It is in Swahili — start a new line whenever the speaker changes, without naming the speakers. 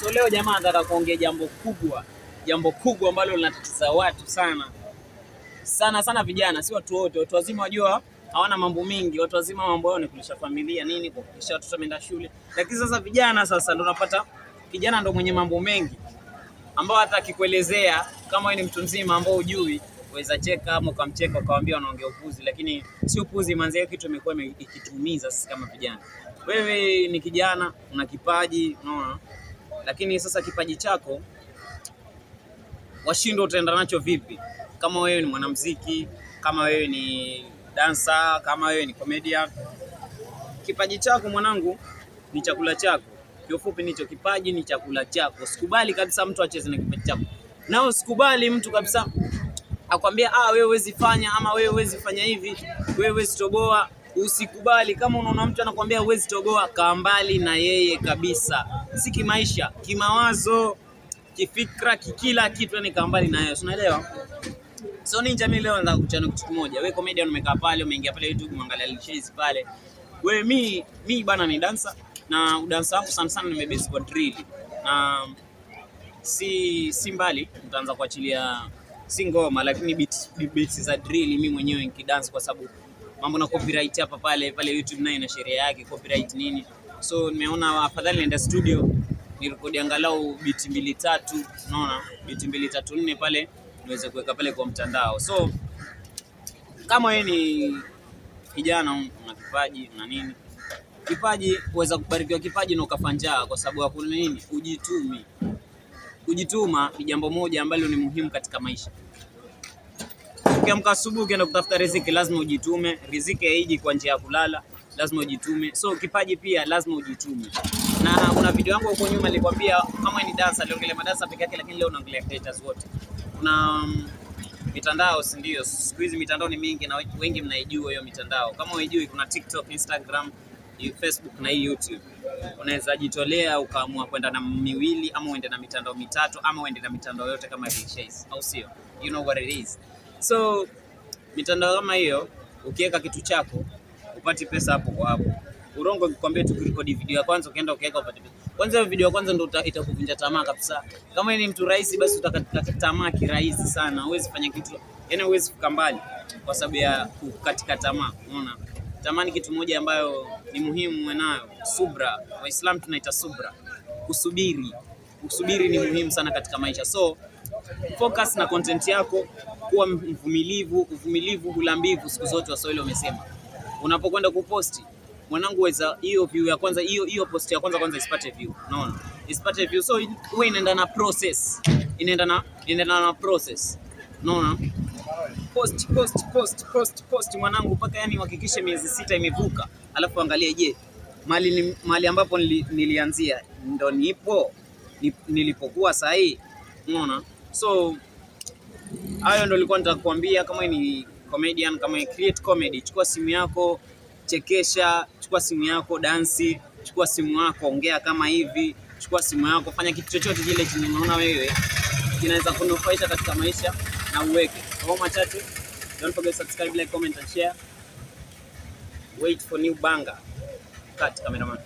So leo jamaa, nataka kuongea jambo kubwa ambalo linatatiza watu sana sana sana, vijana, si watu wote. Watu wazima wajua hawana mambo mingi. Watu wazima mambo yao ni kulisha familia nini, kuhakikisha watoto wameenda shule, lakini sasa vijana sasa ndio unapata kijana ndo mwenye mambo mengi ambao hata akikuelezea kama wewe ni mtu mzima ambao hujui, waweza cheka ama ukamcheka ukamwambia wanaongea upuzi, lakini sio upuzi manze, hiyo kitu imekuwa ikituumiza sisi kama vijana. Wewe ni kijana, una kipaji, unaona, lakini sasa kipaji chako washindwa utaenda nacho vipi? Kama wewe ni mwanamuziki, kama wewe ni dansa, kama wewe ni comedian, kipaji chako mwanangu ni chakula chako. Kiufupi nicho kipaji ni chakula chako. Usikubali kabisa mtu acheze na kipaji chako, na usikubali mtu kabisa akwambia ah, wewe huwezi fanya ama wewe huwezi fanya hivi, wewe huwezi toboa. Usikubali. Kama unaona mtu anakwambia huwezi toboa, kaa mbali na yeye kabisa, si kimaisha, kimawazo, kifikra, kikila kitu, yani kaa mbali na yeye, unaelewa? So Ninja, mimi leo nataka kuchana kitu kimoja. Wewe comedian umekaa pale, umeingia pale YouTube, umeangalia Lil pale. Wewe mi bana ni dancer na udansa wangu sana sana nimebase kwa drill. Na si mbali nitaanza kuachilia si ngoma lakini beats za drill mimi mwenyewe nikidance, kwa sababu mambo na copyright hapa pale pale YouTube nayo ina sheria yake copyright nini. So nimeona afadhali nienda studio nirekodi angalau beat mbili tatu, unaona, beat mbili tatu nne pale niweze kuweka pale kwa mtandao. So kama wewe ni kijana una kipaji una nini, kipaji uweza kubarikiwa kipaji na ukafa njaa, kwa sababu hakuna nini, ujitumi. Kujituma ni jambo moja ambalo ni muhimu katika maisha. Ukiamka asubuhi ukienda kutafuta riziki, lazima ujitume. Riziki haiji kwa njia ya kulala, lazima ujitume. So kipaji pia lazima ujitume. Na kuna video yangu huko nyuma nilikwambia kama ni dancer, niliongelea madansa peke yake, lakini leo naongelea creators wote. Kuna mitandao, si ndio? Siku hizi mitandao ni mingi na wengi mnaijua hiyo mitandao. Kama huijui, kuna TikTok, Instagram, Facebook na hii YouTube. Unaweza jitolea ukaamua kwenda na miwili ama uende na mitandao mitatu ama uende na mitandao yote kama Lil Chase, au sio? You know what it is. So mitandao kama hiyo, ukiweka kitu chako upati pesa hapo kwa hapo. Urongo nikwambie tu, kurekodi video ya kwanza ukienda ukiweka upate pesa. Kwanza hiyo video ya kwanza ndio itakuvunja tamaa kabisa. Kama ni mtu rahisi, basi utakatika tamaa kirahisi sana. Huwezi fanya kitu, yani huwezi kufika mbali kwa sababu ya kukatika tamaa. Unaona? Tamaa ni kitu moja ambayo ni muhimu uwe nayo. Subra, Waislamu tunaita subra, kusubiri. Kusubiri ni muhimu sana katika maisha. So focus na content yako, kuwa mvumilivu. Uvumilivu hula mbivu, siku zote Waswahili wamesema. Unapokwenda kuposti mwanangu, weza hiyo view ya kwanza, hiyo hiyo post ya kwanza kwanza isipate view, unaona, isipate view. So huwa inaenda na process, inaenda na process, unaona. Post post post post post mwanangu, mpaka yani uhakikishe miezi 6 imevuka, alafu angalie, je, mali ambapo nilianzia ndo nipo nilipokuwa sahi, unaona. So hayo ndo nilikuwa nataka kuambia. Kama ni comedian, kama ni create comedy, chukua simu yako chekesha, chukua simu yako dansi, chukua simu yako ongea kama hivi, chukua simu yako fanya kitu chochote kile chenye unaona wewe kinaweza kunufaisha katika maisha na uweke. Kwa machache, don't forget to subscribe, like, comment and share. Wait for new banger. Cut, cameraman.